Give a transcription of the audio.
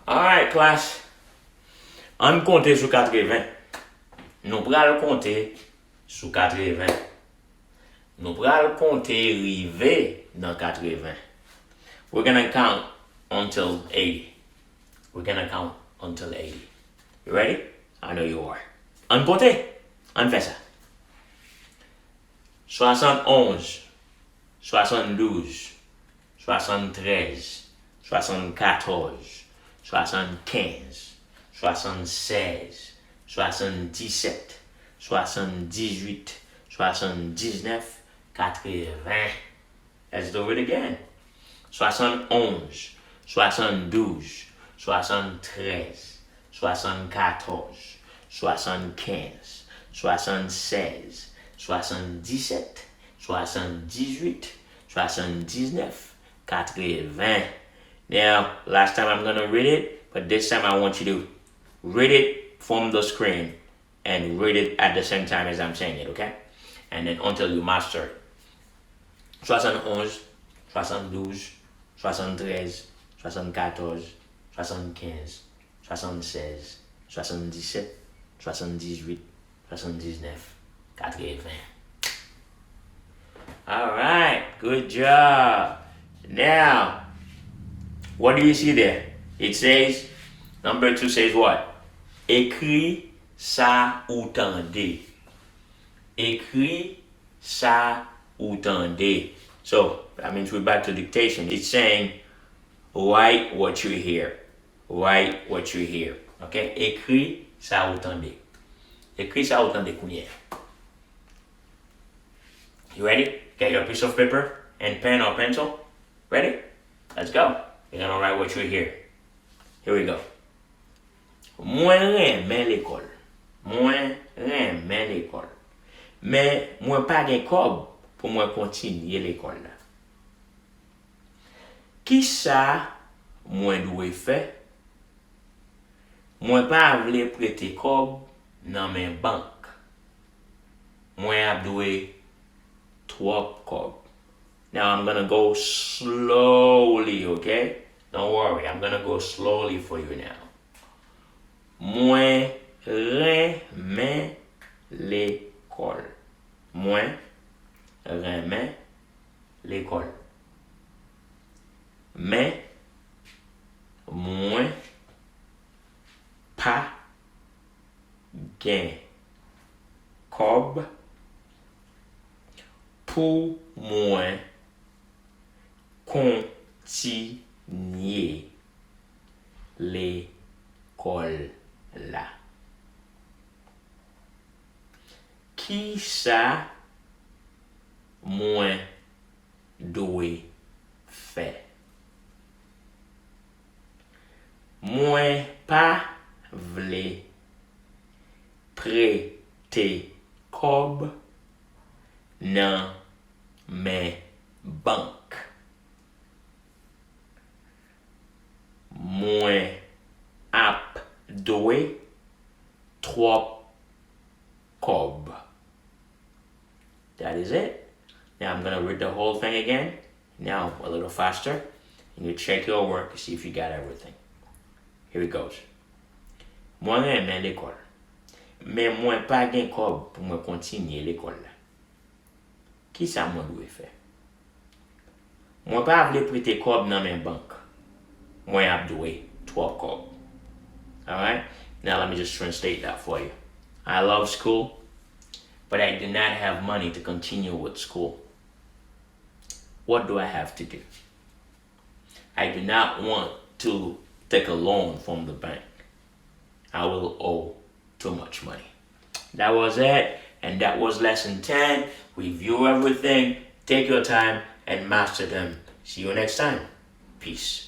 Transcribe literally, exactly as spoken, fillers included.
Alright, class. Ann konte sou katreven. Nou pral konte sou katreven. Nou pral konte rive nan katreven. We're gonna count until eighty. We're gonna count until eighty. You ready? I know you are. Ann konte. Ann fè sa. Swasannonz, swasanndouz, swasanntrèz, swasannkatòz, swasannkenz, swasannsèz, swasanndisèt, swasanndizuit, swasanndiznèf, katreven. Let's do it again. Swasannonz, swasanndouz, swasanntrèz, swasannkatòz, swasannkenz, swasannseis, swasanndisèt, swasanndizuit, swasanndiznèf, katreven. Now, last time I'm gonna read it, but this time I want you to read it from the screen and read it at the same time as I'm saying it, okay? And then until you master it. Swasannonz, swasanndouz, swasanntrèz, swasannkatòz, swasannkenz, swasannsèz, swasanndisèt, swasanndizuit, swasanndiznèf, katreven. Alright, good job. Now, what do you see there? It says, number two says what? Ekri sa ou tande. Ekri sa ou tande. So, that means we're back to dictation. It's saying, write what you hear. Write what you hear. Okay? Ekri sa ou tande. Ekri sa ou tande kounye a. You ready? Get your piece of paper and pen or pencil. Ready? Let's go. You're gonna write what you hear. Here we go. Mwen renmen lekòl. Mwen renmen lekòl. Men mwen pa gen kòb pou mwen kontinye lekòl la. Kisa mwen dwe fè? Mwen pa vle prete kòb nan men bank. Mwen ap dwe twòp kòb. Now I'm gonna go slowly, okay? Don't worry, I'm gonna go slowly for you now. Mwen renmen lekòl. Mwen renmen lekòl. Men mwen pa gen kòb pou mwen kontinye lekòl la. Kisa mwen dwe fè? Mwen pa vle prete kòb nan men bank. Mwen ap dwe twòp kòb. That is it. Now I'm gonna read the whole thing again. Now a little faster. And you check your work, see if you got everything. Here it goes. Mwen renmen lekòl. Men mwen pa gen kòb pou mwen kontinye lekòl la. Kisa mwen dwe fè? Mwen pa vle prete kòb nan men bank. Mwen ap dwe twòp kòb. Alright? Now let me just translate that for you. I love school, but I do not have money to continue with school. What do I have to do? I do not want to take a loan from the bank. I will owe too much money. That was it, and that was lesson ten. Review everything, take your time, and master them. See you next time. Peace.